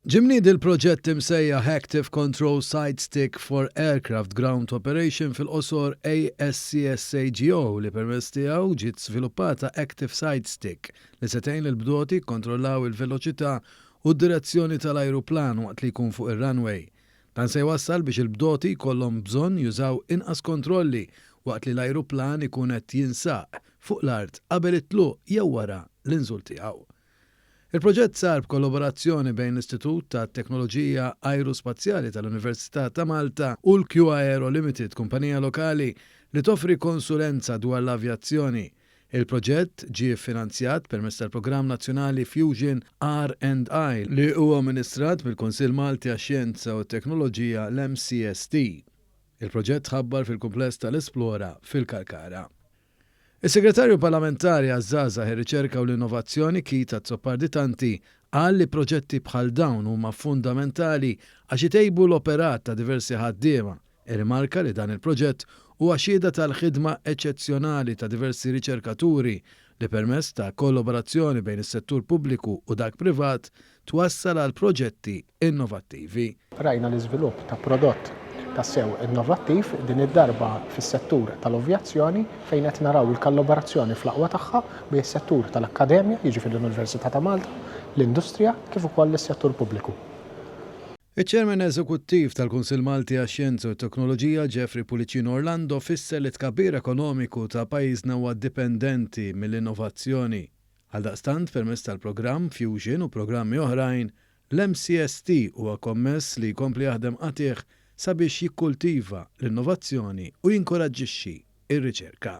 Ġie mniedi l-proġett imsejjaħ Active Control Side Stick for Aircraft Ground Operation fil-qosor ASCSAGO li permezz tiegħu ġiet żviluppata Active Side Stick li se tgħin lill-bdoti jikkontrollaw il-veloċità u d-direzzjoni tal-ajruplan waqt li jkun fuq ir-runway. Dan se jwassal biex il-bdoti jkollhom bżonn jużaw inqas kontrolli waqt li l-ajruplan ikun qed jinsaq fuq l-art qabel it-tluq jew wara l-inżul tiegħu. Il-proġett sar b'kollaborazzjoni bejn l-Istitut tat-Teknoloġija Ajruspazjali tal-Università ta' Malta u l-Q-Aero Limited, kumpanija lokali li toffri konsulenza dwar l-avjazzjoni. Il-proġett ġie ffinanzjat permezz tal-programm nazzjonali Fusion R and I li huwa amministrat mill-Kunsill Malti għax-Xjenza u t-Teknoloġija, l-MCST. Il-proġett tħabbar fil-kumpless tal-Esplora fil-Kalkara. Is-Segretarju Parlamentari għaż-Żgħażagħ, ir-Riċerka u l-Innovazzjoni Keith Azzopardi Tanti qal li proġetti bħal dawn huma fundamentali għax itejbu l-operat ta' diversi ħaddiema. Irrimarka li dan il-proġett huwa xhieda tal-ħidma eċċezzjonali ta' diversi riċerkaturi li permezz ta' kollaborazzjoni bejn is-settur pubbliku u dak privat twassal għal proġetti innovattivi. Rajna l-iżvilupp ta' prodott tassew innovattiv, din id-darba fis-settur tal-avjazzjoni, fejn qed naraw il-kalloborazzjoni fl-aqwa tagħha bejn is-settur tal-akkademja, jiġifieri l-Università ta' Malta, l-industrija kif ukoll is-settur pubbliku. Iċ-Chairman Eżekuttiv tal-Kunsill Malti għax-Xjenza u t-Teknoloġija Jeffrey Pullicino Orlando fisser li t-tkabbir ekonomiku ta' pajjiżna huwa dipendenti mill-innovazzjoni. Għaldaqstant, permezz tal-programm Fusion u programmi oħrajn, l-MCST huwa kommess li jkompli jaħdem qatigħ sabiex jikkultiva l-innovazzjoni u jinkoraġġixxi r-riċerka.